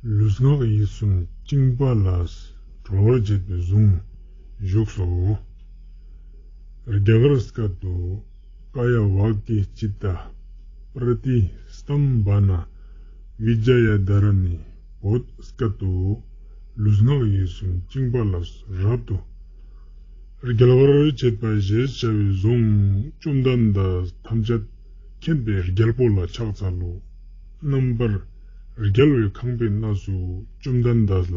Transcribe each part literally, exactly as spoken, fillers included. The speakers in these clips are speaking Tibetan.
ལུས་ངག་ཡིད་གསུམ་བཅིངས་པ་ལ། གྲོལ་བར་བྱེད་པའི་གཟུངས་བཞུགས་སོ། རྒྱ་གར་སྐད་དུ། ཀཱ་ཡ་ཝཱ་ཀྱི་ཅི་ཏ་པྲ་ཏི་སྟམ་བ་ན་བི་ཇ་ཡ་དྷ་ར་ནི། བོད་སྐད་དུ། ལུས་ངག་ཡིད་གསུམ་བཅིངས་པ་ལ། རབ་ཏུ་རྒྱལ་བར་བྱེད་པ་ཞེས་བྱ་བའི་གཟུངས་བཅོམ་ལྡན་འདས་ཐམས་ཅད་མཁྱེན་པའི་རྒྱལ་པོ་ལ་ཕྱག་འཚལ་ལོ། རྣམ་པར་རྒྱལ་བའི་ཁང་པའི་གནས་སུ་བཅོམ་ལྡན་འདས་ལ་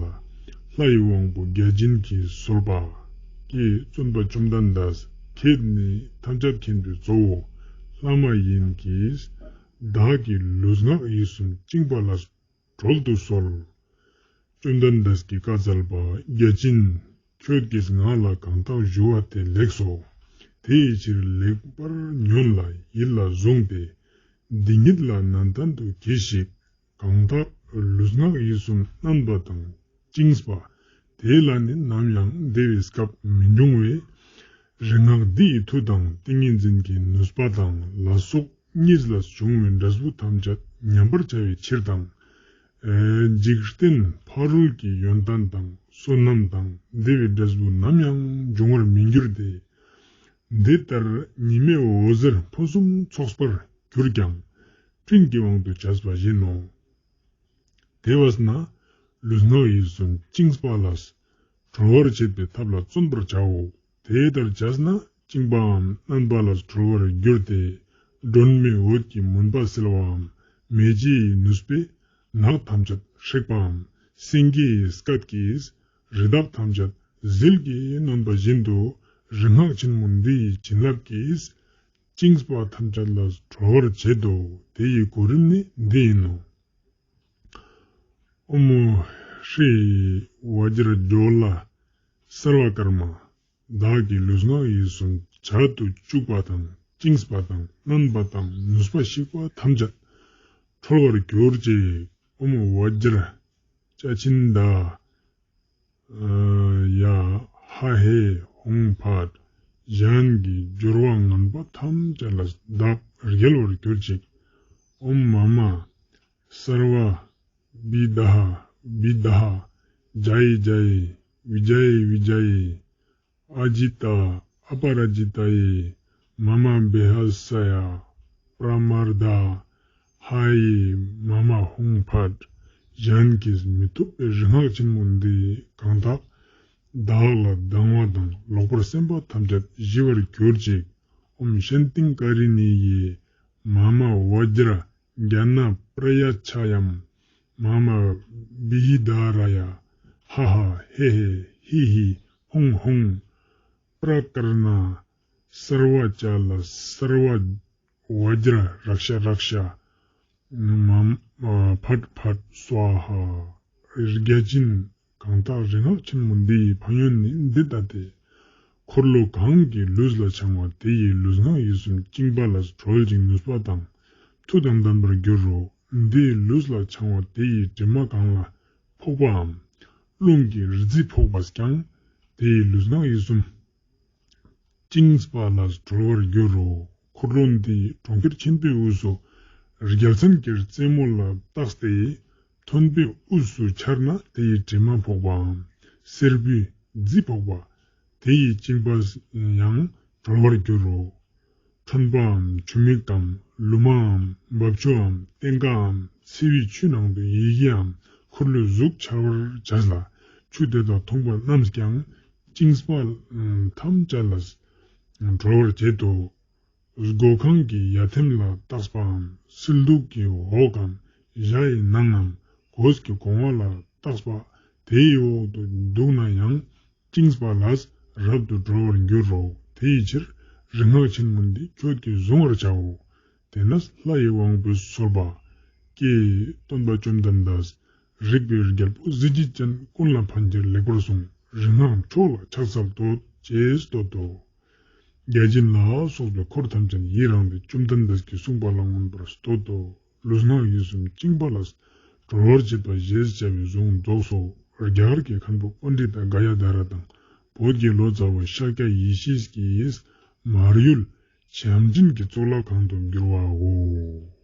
ལྷ་ཡི་དབང་པོ་བརྒྱ་བྱིན་གྱིས་གསོལ་པ། ཀྱེ་བཙུན་པ་བཅོམ་ལྡན་འདས། ཁྱེད་ནི་ཐམས་ཅད་མཁྱེན་པའི་གཙོ་བོ་ལྷ་མ་ཡིན་གྱིས། བདག་གི་ལུས་ངག་ཡིད་གསུམ་བཅིངས་པ་ལ་གྲོལ་དུ་གསོལ། བཅོམ་ལྡན་འདས་ཀྱིས་བཀའ་སྩལ་པ། བརྒྱ་བྱིན། ཁྱོད་ཀྱིས་ང་ལ་གང་དག་ཞུ་བ་དེ་ལེགས་སོ། དེ་ཡི་ཕྱིར་ལེགས་པར་ཉོན་ལ་ཡིད་ལ་བཟུང་སྟེ། འདི་ཉིད་ལ་ནན་ཏན་དུ་གྱིས་ཤིག། གང་དག་ལུས་ངག་ཡིད་གསུམ་མནན་པ་དང་བཅིངས་པ། དེ་ལ་ནི་ནམ་ཡང་བདེ་བའི་སྐབས་མི་འབྱུང་བས། རིག་སྔགས་འདི་ཡི་མཐུ་དང་ཏིང་ངེ་འཛིན་གྱི་ནུས་པ་དང་ལ་སོགས་གཉིས་ལ་བྱུང་བའི་འབྲས་བུ་ཐམས་ཅད་ཉམས་པར་བྱ་བའི་ཕྱིར་དང་། ཨེ། འཇིག་རྟེན་ཕ་རོལ་གྱི་ཡོན་ཏན་དང་བསོད་ནམས་དང་བདེ་བའི་འབྲས་བུ་ནམ་ཡང་འབྱུང་བར་མི་འགྱུར་ཏེ། འདི་ལྟར་ཉི་མའི་འོད་ཟེར་ཕུན་སུམ་ཚོགས་པར་གྱུར་ཀྱང་། སྤྲིན་གྱི་དབང་དུ་བྱས་པ་བཞིན་ནོ། དེ་བས་ན་ལུས་ངག་ཡིད་གསུམ་བཅིངས་པ་ལ། གྲོལ་བར་བྱེད་པའི་ཐབས་ལ་བརྩོན་པར་བྱའོ། དེ་ལྟར་བྱས་ན་བཅིངས་པའམ་མནན་པ་ལ་གྲོལ་བར་འགྱུར་ཏེ། སྒྲོན་མེའི་འོད་ཀྱིས་མུན་པ་སེལ་བའམ། མེ་ལྕེའི་ནུས་པས་ནགས་ཐམས་ཅད་བསྲེག་པའམ། སེང་གེའི་སྐད་ཀྱིས་རི་དྭགས་ཐམས་ཅད་ཟིལ་གྱིས་གནོན་པ་བཞིན་དུ། རིག་སྔགས་ཆེན་མོ་འདི་ཡི་བྱིན་རླབས་ཀྱིས། བཅིངས་པ་ཐམས་ཅད་ལ་གྲོལ་བར་བྱེད་དོ། དེ་ཡི་གོ་རིམ་ནི་འདི་ཡིན་ནོ། ཨོཾ་ཧྲཱིཿ་བཛྲ་ཇོ་ལ་སརྦ་ཀརྨ། བདག་གི་ལུས་ངག་ཡིད་གསུམ་བྱང་དུ་བཅུག་པ་དང་བཅིངས་པ་དང་མནན་པ་དང་ནུས་པ་བཤིག་པ་ཐམས་ཅད་གྲོལ་བར་གྱུར་ཅིག། ཨོཾ་བཛྲ་ཅ་ཆིན་ད། ཡ། ཧ་ཧེ་ཧཱུྃ་ཕཊ། གཞན་གྱི་སྦྱོར་བ་ངན་པ་ཐམས་ཅད་ལ་བདག་རྒྱལ་བར་གྱུར་ཅིག། ཨོཾ་མ་མ་སརྦ་བི་དྷ་བི་དྷ། ཛྱ་ཡེ་ཛྱ་ཡེ་བི་ཛྱ་ཡེ་བི་ཛྱ་ཡེ། ཨ་ཇི་ཏ་ཨ་པ་ར་ཇི་ཏ་ཡེ། མ་མ་བི་ཧ་ས་ཡ་པྲ་མར་དྷ། ཧ་ཡེ་མ་མ་ཧཱུྃ་ཕཊ། གཞན་གྱིས་མི་ཐུབ་པའི་རིག་སྔགས་ཆེན་མོ་འདི་གང་དག་བདག་ལ་སྡང་བ་དང་ལོག་པར་སེམས་པ་ཐམས་ཅད་ཞི་བར་གྱུར་ཅིག། ཨོཾ་ཤཱནྟི་ཀ་ར་ཎི་ཡེ། མ་མ་བཛྲ་ཛྙཱ་ན་པྲ་ཡཱ་ཆཱ་ཡཾ། མ་མ་བི་ཧི་དྷ་ར་ཡ། ཧ་ཧ་ཧེ་ཧེ་ཧི་ཧི་ཧཱུྃ་ཧཱུྃ། པྲ་ཀར་ཎ་སརྦ་ཅཱ་ལ་སརྦ་བཛྲ་རཀྵ་རཀྵ། མ་མ་ཕཊ་ཕཊ་སྭཱ་ཧཱ། བརྒྱ་བྱིན་གང་དག་རིག་སྔགས་ཆེན་མོ་འདི་ཡི་ཕན་ཡོན་ནི་འདི་ལྟ་སྟེ། འཁོར་ལོ་གང་གི་ལུས་ལ་འཆང་བ་དེ་ཡི་ལུས་ངག་ཡིད་གསུམ་བཅིངས་པ་ལ་གྲོལ་ཅིང་ནུས་པ་དང་མཐུ་དང་ལྡན་པར་འགྱུར་རོ། འདིའི་ལུས་ལ་འཆང་བ་དེ་ཡི་དྲི་མ་གང་ལ་ཕོག་པའམ། རླུང་གི་རྫི་ཕོག་པས་ཀྱང་དེ་ཡི་ལུས་ངག་ཡིད་གསུམ་བཅིངས་པ་ལ་གྲོལ་བར་འགྱུར་རོ། འཁོར་ལོ་འདི་གྲོང་ཁྱེར་ཆེན་པོའི་དབུས་སུ་རྒྱལ་མཚན་གྱི་རྩེ་མོ་ལ་བཏགས་ཏེ། མཐོན་པོའི་དབུས་སུ་འཕྱར་ན་དེ་ཡི་དྲི་མ་ཕོག་པའམ། སེར་པོའི་རྫི་ཕོག་པ། དེ་ཡི་བཅིངས་པ་ཡང་གྲོལ་བར་འགྱུར་རོ། ཁྲོན་པའམ་ཆུ་མིག་གམ་ལུ་མའམ་འབབ་ཆུའམ་ལྟེང་ཀའམ་ཚིལ་བུའི་ཆུ་ནང་དུ་ཡི་གེའམ་འཁོར་ལོའི་གཟུགས་འཆར་བར་བྱས་ལ། ཆུ་དེ་དག་འཐུངས་པ་རྣམས་ཀྱང་བཅིངས་པ་ཐམས་ཅད་ལ་གྲོལ་བར་བྱེད་དོ། སྒོ་ཁང་གི་ཡ་ཐེམ་ལ་བཏགས་པའམ། སིལ་སྡུག་གི་འོག་གམ་གཞའ་ཡི་ནང་ངམ་གོས་ཀྱི་གོང་བ་ལ་བཏགས་པ་དེའི་འོག་ཏུ་འདུག་ན་ཡང་བཅིངས་པ་ལས་རབ་ཏུ་གྲོལ་བར་འགྱུར་རོ། དེ་ཡི་ཕྱིར་རིག་སྔགས་ཆེན་མོ་འདི་ཁྱོད་ཀྱིས་གཟུང་བར་བྱའོ། དེ་ནས་ལྷ་ཡི་དབང་པོས་གསོལ་པ། ཀྱེ་སྟོན་པ་བཅོམ་ལྡན་འདས། རིག་པའི་རྒྱལ་པོ་གཟི་བརྗིད་ཅན་ཀུན་ལ་ཕན་ཕྱིར་ལེགས་པར་གསུངས། རིག་སྔགས་མཆོག་ལ་ཕྱག་འཚལ་ཏོ། ཅེས་བསྟོད་དོ། བརྒྱ་བྱིན་ལ་སོགས་པའི་འཁོར་ཐམས་ཅད་ཡི་རངས་ཏེ་བཅོམ་ལྡན་འདས་ཀྱིས་གསུངས་པ་ལ་མངོན་པར་བསྟོད་དོ། ལུས་ངག་ཡིད་གསུམ་བཅིངས་པ་ལ་གྲོལ་བར་བྱེད་པ་ཞེས་བྱ་བའི་གཟུངས་རྫོགས་སོ། རྒྱ་གར་གྱི་མཁན་པོ་པཎྜི་ཏ་ག་ཡ་དྷ་ར་དང་། བོད་ཀྱི་ལོ་ཙཱ་བ་ཤཱཀྱ་ཡེ་ཤེས་ཀྱིས་མར་ཡུལ་བྱམས་ཆེན་གྱི་གཙུག་ལག་ཁང་དུ་བསྒྱུར་བའོ།